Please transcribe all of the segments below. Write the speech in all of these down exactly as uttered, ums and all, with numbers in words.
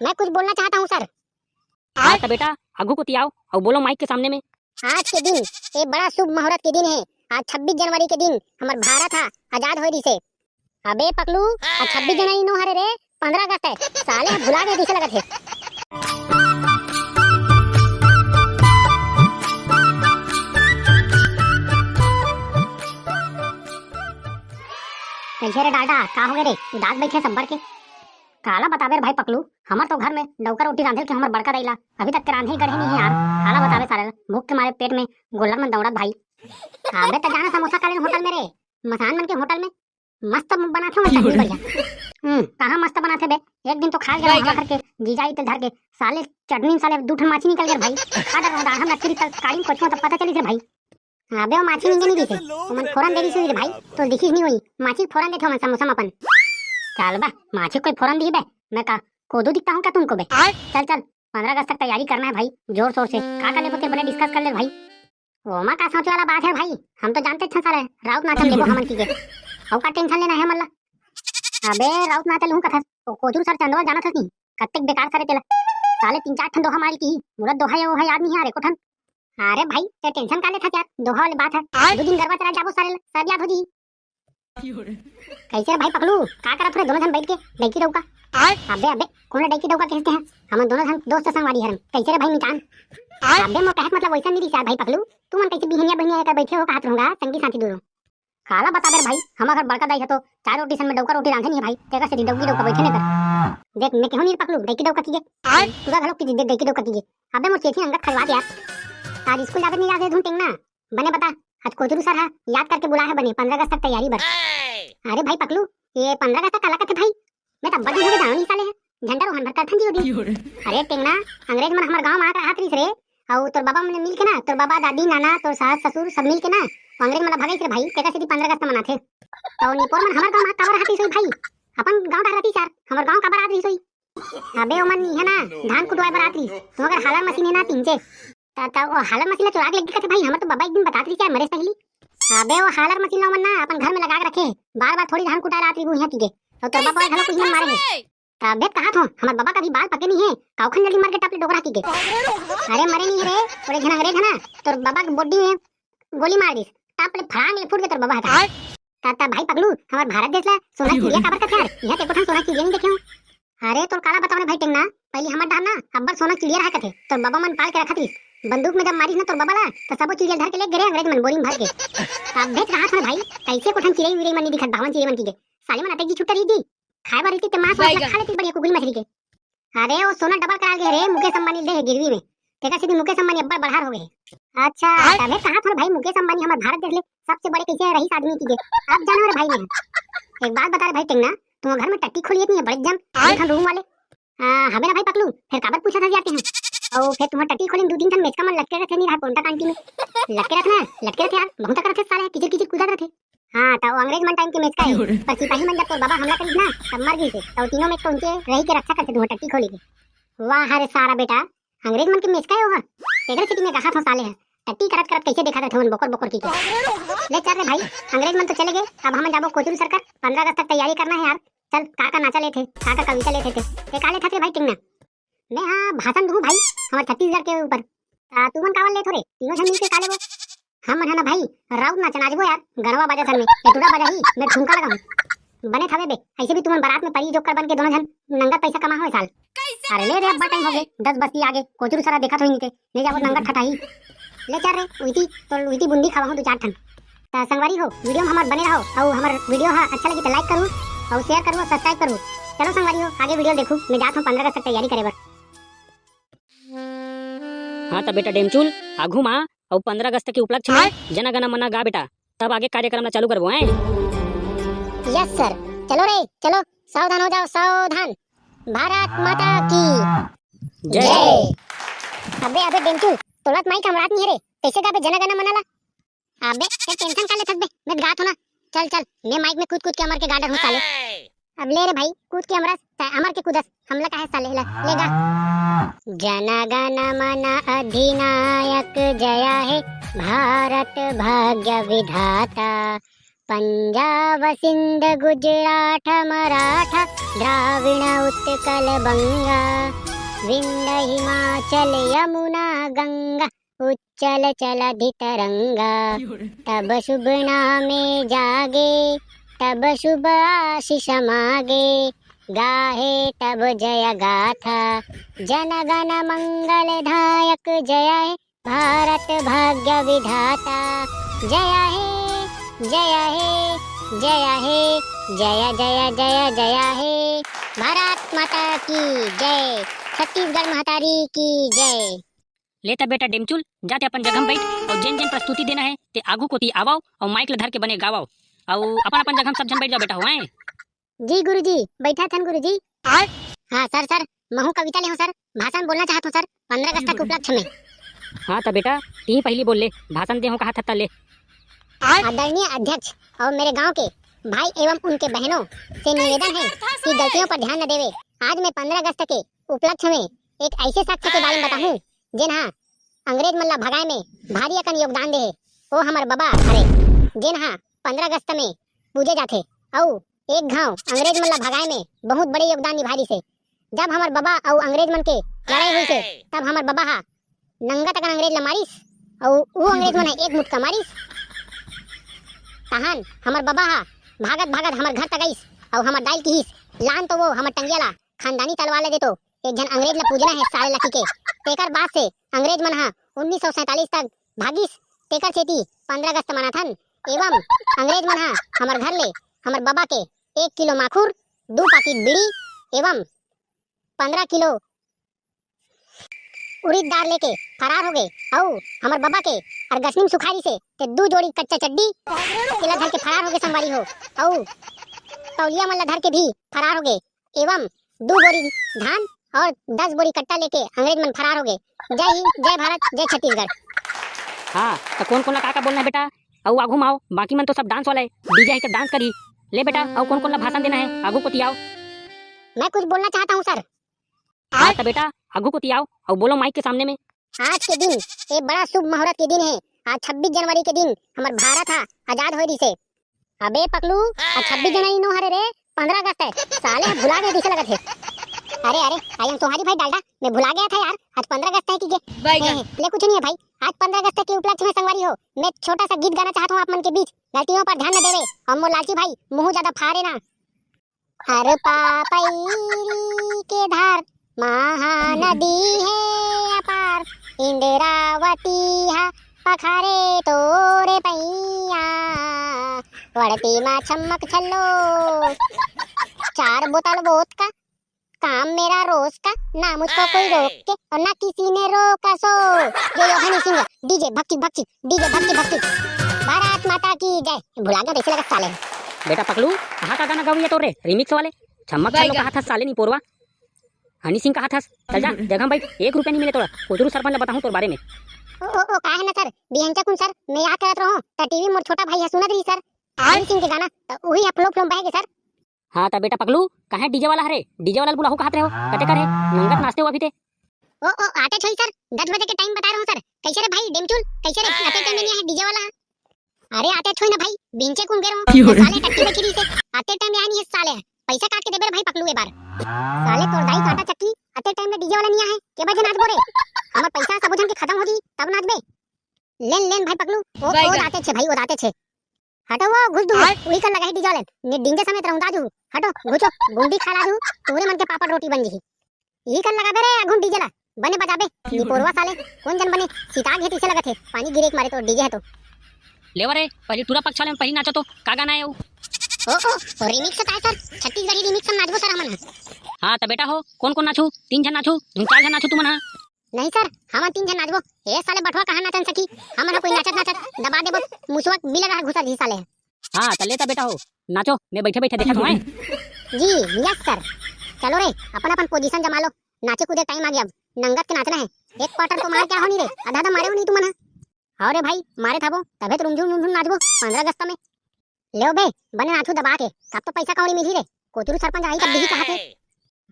मैं कुछ बोलना चाहता हूँ सर। हाँ त बेटा, आगू कोती आओ अउ बोलो माइक के सामने में। आज के दिन, ये बड़ा शुभ मुहूर्त के दिन है। आज छब्बीस जनवरी के दिन हमर भारत हा आजाद होय दिसे। अबे पकलू, आज छब्बीस जनवरी नो हरे रे, पंद्रह अगस्त है। साले भुला गए जैसे लगत है। कैसे रे डालडा, का हो गए रे? उदास बैठे सब्बर के। काला बताबे रे भाई पकलू, हमर तो घर में डौका रोटी रांधे के हमर बड़का दाई ला, अभी तक के रांधे ही गढ़े नहीं है यार। काला बताबे सारे, भूख के मारे पेट में गोलक मन दौड़त भाई। अबे त जाना समोसा खा ले होटल में रे, मसान मन के होटल में मस्त बनाथे वो चटनी बढ़िया। हम्म, कहाँ मस्त बनाथे बे? एक दिन तो खा गया हवा करके, जीजा इते धर के, साले चटनी में साले दू ठन माछी निकल गए भाई। का डर रहा हम नटकरी तल काली कोचुआ तब पता चली थे भाई। अबे वो माछी निंगे नहीं दिसे, ओमन फोरन दे दिसे रे भाई, तो दिखिस नहीं होई। माछी फोरन देथे ओमन समोसा में अपन। चल बा, माछी कोई फोरन दी बे? मैं का कोदू दिखता हूँ क्या तुमको बे? चल चल, पंद्रह अगस्त तक तैयारी करना है भाई, जोर शोर से। का कर लेबो तेरे बने डिस्कस कर ले भाई। ओमा का सोचे वाला बात है भाई, हम तो जानते अच्छा साले राउत नाचन लेबो हमन की के। अउ का टेंशन लेना है मल्ला? अबे राउत नाचन लूँ कथस, तो कोचरू सर चंदवा जाना था नहीं, कत्तेक बेकार सरे तेला। साले तीन चार ठन दोहा मारी की, मुरत दोहा ये वो है याद नहीं है रे कोठन। अरे भाई, ते टेंशन का लेथस यार? दोहा वाली बात है। आय? दो दिन गरबा चला जाबो सारे ला, सब याद हो जी। कैसे रे भाई पकलू, का करत रे दोनों जन बैठ के डैकी डौका? आय? अबे, अबे, कौन डैकी डौका कहते हैं? हम दोनों जन दोस्त संगवारी हरन। कैसे रे भाई मितान? आय? अबे, मोर कहत मतलब वैसा नहीं रिहिस यार भाई पकलू। तुमन कैसे बिहनिया बहनिया कर बैठे हो, कहत रहूंगा संगी साथी दूरों। काला बताबे रे भाई, हमर घर बड़का दाई है तो चार रोटी सन में डौका रोटी रांधे नहीं है भाई, तेकर से डौकी डौका बैठे नहीं कर। देख, मैं कहूँ नहीं पकलू, डैकी डौका कीजे। आय? तू घलो की दे डैकी डौका कीजे। अबे मोर चेथी अंगत खलवा दे यार। आज स्कूल जाबे नहीं जाबे धुन टेंगना। बने बता, आज कोचरू सर हा याद करके बुला है बने पंद्रह अगस्त तक तैयारी बर। अरे भाई पकलू, ये पंद्रह अगस्त काला कथे भाई? मैं तो अब्बड़ दिन हो गए जानो नहीं साले है। झंडा रोहन भर करथन जी वो दिन। अरे टेंगना, अंग्रेज मन हमर गांव में आकर हाथ रिस रे, अउ तोर बाबा मन मिल के ना, तोर बाबा, दादी, नाना, तोर सास, ससुर सब मिल के ना, वो अंग्रेज मन ला भगाइस रे भाई, तेकर सेती पंद्रह अगस्त मनाथे। तो निपोर मन हमर गांव में काबर हाथ रिस होई भाई? अपन गांव डहर रहिस यार, हमर गांव काबर हाथ रिस होई? अबे ओमन इहे ना, धान कुटवाए बर आत रिस, तो अगर हालर मशीन है ना तीन चे, त, त वो हालर मशीन ला चोरा के लेग गे कथे भाई, हमर तो बाबा एक दिन बतात रिस यार, मरे से पहली। अबे वो हालर मशीन ला ओमन ना अपन घर में लगा के रखे, बार बार थोड़ी धान कुटाए ला आत रिस वो इहाँ की गे, अउ तोर बाबा घलो कुछ मन मारे है। तब देख कहा थो, हमर बाबा का भी बाल पके नहीं है, काउखन जल्दी मर के टप ले डोकरा की के। अरे मरे नहीं है रे, ओरे झन अंग्रेज है ना, तोर बाबा के body में गोली मार दिस, टप ले फड़ांग ले फूट के तोर बाबा हटा। ता, ता भाई पगलू, हमर भारत देश ला सोना चिड़िया काबर कथे यार? यहाँ ते कोठन सोना चिड़िया नहीं देखे हो। अरे तोर काला बताओ ना भाई टेंगना, पहले हमर डहर ना अब्बड़ सोना चिड़िया रहा कथे, तोर बाबा मन पाल के रखत रिस। बंदूक में जब मारिस ना तोर बाबा ला, तो सबो चिड़िया धर के ले गे रे अंग्रेज मन बोरी में भर के। तब देख कहा था भाई, कैसे कोठन चिड़ई विड़ई मन नहीं दिखत, बावन चिड़ई मन की गे। साले मन अतेक जी छुट्टा रही दी। खाए बर रहितिस ते मांस वांस ला खा लेतिस बढ़िया कुकुरी मछरी के। अरे वो सोना डबल करा गे रे, मुकेश अंबानी दे हे गिरवी में। तेकर सेती मुकेश अंबानी अब्बड़ बड़हार हो गए हे। अच्छा, तबे कहा था भाई मुकेश अंबानी हमर भारत देश ले सबसे बड़े कैसे रईस आदमी की गे। अब जानो रे भाई मैं। एक बात बता रे भाई टेंगना, तुम घर में टट्टी खोलिए नहीं है बड़े जन, दू ठन रूम वाले। आ, हबे ना भाई पकलू, फिर काबर पूछा था जाते हैं। और फिर तुम्हारा टट्टी खोले दू तीन ठन मेचका मन लटके रहते नहीं रहा कोंटा कांटी में। लटके रहते ना, लटके रहते यार, बहुत तक रहते साले, किचिर किचिर कूदत रहते। हाँ, त वो अंग्रेज मन टाइम के मेचका हे। पर सिपाही मन जब तोर बाबा हमला करिस ना, तब मर गइस हे। त वो तीनों मेचका उनके रही के रक्षा करथे, दुहा टट्टी खोली के। वाह रे सारा बेटा, अंग्रेज मन के मेचका हे ओहा। एकरे सेती मैं कहा था साले ह, टट्टी करत करत कैसे देखा था हमन बोकर बोकर की के। ले चल रे भाई, अंग्रेज मन तो चले गए, अब हमन जाबो कोचरू सरकर, पंद्रह अगस्त तक तैयारी करना है यार। चल, का का नाचा लेथे, का का कविता लेथे ते। ते का लेथा रे भाई टेंगना? मैं हाँ भाषण दूँ भाई, हमारे छत्तीसगढ़ के ऊपर। आ, तुमन कावर लेथो रे? तीनों झन मिलके का लेबो? हम मन ह ना भाई, राउत नाच नाचबो यार, गनवा बाजा सन में, एटुरा बाजा ही, मैं ठुमका लगाऊं। बने थावे बे, ऐसे भी तुमन बारात में परी जोकर बन के दोनों झन नंगत पैसा कमा हो साल। अरे ले रे, अब्बा टाइम हो गे, दस बस्ती आगे, कोचरू सरा देखत होई नीते, ले जाबो नंगत ठठाही। ले चल रे, उइती, तो उइती बुंदी खावा हो दू चार ठन। त संगवारी हो, वीडियो में हमर बने रहो, अउ हमर वीडियो हा अच्छा लगी त like करू, अउ share करू, अउ subscribe करू। चलो संगवारी हो, आगे वीडियो देखू, मैं जात हूँ पंद्रह अगस्त तक तैयारी करे बर। हाँ त बेटा डेमचुल, आघू मा अउ पंद्रह अगस्त के उपलक्ष्य में जन गण मन गा बेटा, तब आगे कार्यक्रम ला चालू करबो हैं। Yes sir, चलो रे चलो, सावधान हो जाओ सावधान। भारत माता की जय। अबे अबे डेमचुल, तोला त माइक हमरात नहीं है रे, कैसे गाबे जन गण मन ला? अबे, ते टेंशन का लेथस बे? मैं गात हो ना। चल, चल, मैं माइक में कूद कूद के अमर के गा डरहूं साले। अब ले रे भाई, कूद के अमरस, तै अमर के कूदस, हमला काहे साले ला, ले गा। जन गण मन अधिनायक जय हे, भारत भाग्य विधाता, पंजाब सिंध गुजरात मराठा, द्राविण उत्कल बंगा, विंध्य हिमाचल यमुना गंगा, उच्चल चलधि तरंगा। तब शुभ नामे जागे, तब शुभ आशीष मागे, गाहे तब जय गाथा। जन गण मंगल धायक जय हे, भारत भाग्य विधाता। जय हे, जय हे, जय हे, जय जय जय जय हे। भारत माता की जय, छत्तीसगढ़ महतारी की जय। ले त बेटा डेमचुल, जा ते अपन जगह म बइठ, अउ जेन जेन प्रस्तुति देना हे ते आगू कोती आवव अउ माइक ल धर के बने गावव, अउ अपन अपन जगह म सब झन बइठ जाव बेटा हो, हैं? जी गुरुजी, बइठत हन गुरुजी। आय? हाँ सर, सर, महू कविता ले हूँ सर, भाषण बोलना चाहत हूँ सर, पंद्रह अगस्त के उपलक्ष्य में। हाँ त बेटा, तिही पहिली बोल ले, भाषण दे हूँ कहा था त ले। आदरणीय अध्यक्ष और मेरे गांव के भाई एवं उनके बहनों से निवेदन है कि गलतियों पर ध्यान न देवे। आज मैं पंद्रह अगस्त के उपलक्ष्य में एक ऐसे शख्स के बारे में बताऊं, जेन हा अंग्रेज मन ला भगाए में भारी अकन योगदान दे हे। ओ हमर बबा हरे, जेन हा पंद्रह अगस्त में पूजे जाथे, अउ एक घाव अंग्रेज मन ला भगाए में बहुत बड़े योगदान निभा रिहिस हे। जब हमर बबा अउ अंग्रेज मन के लड़ाई होइस हे, तब हमर बबा हा नंगत अकन अंग्रेज ला मारिस, अउ वो अंग्रेज मन हा एक मुटका मारिस। तहान हमर बबा हा भागत भागत हमर घर तक आइस, अउ हमर दाई ल किहिस, "लान तो वो हमर टंगिया ला, खानदानी तलवार ला दे तो, एक झन अंग्रेज ला पूजना हे साले लकी के।" तेकर बाद से अंग्रेज मन हा उन्नीस सौ सैंतालीस तक भागिस, तेकर सेती पंद्रह अगस्त मनाथन। एवं अंग्रेज मन हा हमर घर ले हमर बबा के एक किलो माखुर, दू पाकिट बीड़ी एवं पंद्रह किलो उड़ीद दार लेके फरार हो गे। अउ हमर बबा के अरगसनी म सुखारी से ते दू जोड़ी कच्चा चड्डी तेला धर के फरार हो गे संगवारी हो। अउ तौलिया मन ला धर के भी फरार हो गे। एवं दू बोरी धान और दस बोरी कट्टा लेके अंग्रेज मन फरार हो गे। जय हिंद, जय भारत, जय छत्तीसगढ़। हाँ, त कोन कोन ला का का बोलना हे बेटा? अउ आगू म आव, बाकी मन तो सब डांस वाला हे, डीजे हे त डांस करही। ले बेटा, अउ कोन कोन ला भाषण देना हे? आगू कोती आव। मैं कुछ बोलना चाहता हूँ सर। हाँ त बेटा, आगू कोती आव अउ बोलो माइक के सामने में। आज के दिन ये बड़ा शुभ मुहूर्त के दिन हे। आज छब्बीस जनवरी के दिन हमर भारत हा आजाद होए रिहिस हे। अबे पकलू, आज छब्बीस जनवरी नो हरे रे, पंद्रह अगस्त हे। साले ह भुला गे जइसे लगत हे। अरे, अरे, I am sorry भाई डालडा, मैं भुला गया था यार, आज पंद्रह अगस्त हे कि गे। हे, हे, ले कुछ नहीं है भाई, आज पंद्रह अगस्त के उपलक्ष्य में संगवारी हो, मैं छोटा सा गीत गाना चाहता हूँ आप मन के बीच। गलतियों पर ध्यान न देवे, अउ मोर लालची भाई मुँह ज्यादा फारे ना। हर पापैरी के धार महानदी हे अपार, इंद्रावती हा पखारे तोरे पैया, वड़ती मा छम्मक छल्लो। चार बोतल वोदका, काम मेरा रोज का, ना मुझको कोई रोके और ना किसी ने रोका। सो यो यो हनी सिंह, डीजे भक्ति भक्ति, डीजे भक्ति भक्ति। भारत माता की जय। भुला गया, कैसे लगा साले? बेटा पकलू, कहाँ का गाना गावइया तोर रे, रिमिक्स वाले? छम्मक छल्लो कहा था साले निपोरवा। हनी सिंह कहा था, चल जा, जगह में बैठ, एक रुपया नहीं मिले तोला। कोचरू सरपंच ला बताहूँ तोर बारे में। ओ, ओ, ओ, का है ना सर, बिहंचा कुन सर, मैं याद करत रहूँ, त टीवी मोर छोटा भाई है सुनत रही सर। हनी सिंह के गाना, त उही है फ्लो फ्लो में बहेगे सर। हाँ, त बेटा पकलू, कहाँ डीजे वाला हरे? डीजे वाला ल बुलाहू कहत रहे हो? कते कर हे? नंगत नाचते हो अभी ते। ओ, ओ, आते छोई सर, दस बजे के टाइम बता रहे हो सर। कैसे रे भाई, डेमचुल, कैसे रे? आते टाइम नहीं है डीजे वाला। अरे आते छोई ना भाई, बिंचे कुन गे रहो? साले टट्टी में खिरी से, आते टाइम यहाँ नहीं है साले। पैसा काट के देबे रे भाई पकलू ए बार। साले तोर दाई काटा चक्की, आते टाइम में डीजे वाला नहीं है, के बजे नाचबो रे? हमर पैसा सब जन के खत्म हो जी, तब नाचबे। लेन, लेन भाई पकलू, ओ, ओ दाते छे भाई, ओ दाते छे। हटो वो घुस दू, वही कर लगा है डीजे वाले, ने डीजे समेत रहूं दाजू। हटो, घुचो, गुंडी खा लाजू, तोरे मन के पापड़ रोटी बन जी। यही कर लगाबे रे, अघुन डीजे ला, बने बजाबे, निपोरवा साले, कौन जन बने, सीता घेत इसे लगत है, पानी गिरे के मारे तो डीजे है तो। लेवा रे, पहली टूरा पक्ष वाले में पहली नाचो तो, का गाना है वो? ओ, ओ, ओ, रिमिक्स का है सर, छत्तीसगढ़ी रिमिक्स में नाचबो सर हमन। हाँ, त बेटा हो, कौन कौन नाचू? तीन जन नाचू, तुम चार जन नाचू तुमन, हाँ? नहीं सर, हमन तीन जन नाचबो। ए साले बठवा कहाँ नाचन सकी? हमन ह कोई नाचत नाचत दबा देबो। मुसवा बिलगा ह घुसा जी साले। हाँ, त ले त बेटा हो, नाचो, मैं बैठे बैठे देखत हूँ। जी, यस सर। चलो रे, अपन अपन पोजीशन जमा लो। नाचे कूदे टाइम आ गया अब। नंगत के नाचना है। एक क्वार्टर तो मार क्या होनी रे, आधा आधा मारे हो नहीं तुमन ह। हाँ रे भाई, मारे थाबो, तभे तो रुमझुम रुमझुम नाचबो पंद्रह अगस्त में। लेव बे, बने नाचू दबा के, तब तो पैसा कौड़ी मिलही रे। कोचरू सरपंच आई तब दिही कहा थे।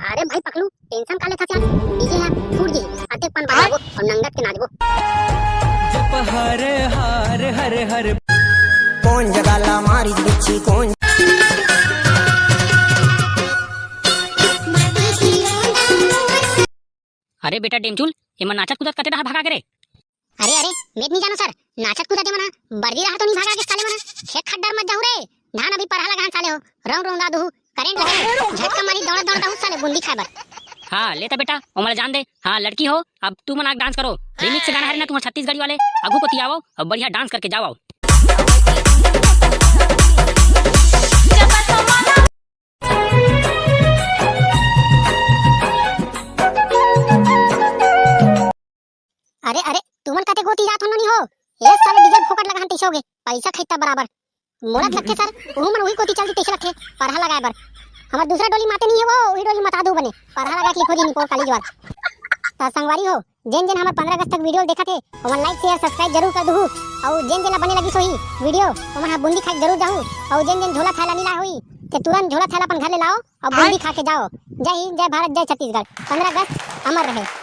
अरे भाई पकलू, टेंशन का लेथस यार? डीजे है, फूट जी, अतेक पान बजाबो और नंगत के नाचबो। जप हर हर हर हर। जगाला मारी बिच्छी कौन। अरे बेटा डेमचुल, एमा नाचत कूदत कते डहर भगा गे रे? अरे, अरे, मैं नहीं जानो सर, नाचत कूदत एमन ह, बरदी रहा तो नहीं भगा गे साले मन ह। खेत खड्डर मत जाहू रे, धान अभी परहा लगान साले हो, रौंद रौंदा दुहू, करंट लगे, झटका मारी दौड़ दौड़ दहू साले बूंदी खाए बर। हाँ, ले त बेटा, ओमला जान दे। हाँ, लड़की हो, अब तुमन आके डांस करो। रिमिक्स गाना हरे ना तुम्हार छत्तीसगढ़ी वाले, आगू कोती आवो अउ बढ़िया डांस करके जाओ। अरे, अरे, तुमन कते कोती जात हो नोनी हो? ए साले डीजल फोकट लगा हन तइसे होगे, पैसा खैता बराबर। मोरत लगथे सर, उहू मन उही कोती चल दी तइसे लगथे, परहा लगाए बर। हमर दूसरा डोली माते नहीं है वो, उही डोली मता दू बने, परहा लगा के लिखो जी निपोर काली ज्वार। त संगवारी हो, जेन जेन हमर पंद्रह अगस्त तक वीडियो देखत हे, ओमन लाइक, शेयर, सब्सक्राइब जरूर कर दुहू। अउ जेन जेन ला बने लगिस होही वीडियो, ओमन ह बूंदी खाए के जरूर जाहू। अउ जेन जेन झोला थैला नी लाए होही, ते तुरंत झोला थैला अपन घर ले लाओ अउ बूंदी खा के जाओ। जय हिंद, जय भारत, जय छत्तीसगढ़। पंद्रह अगस्त अमर रहे।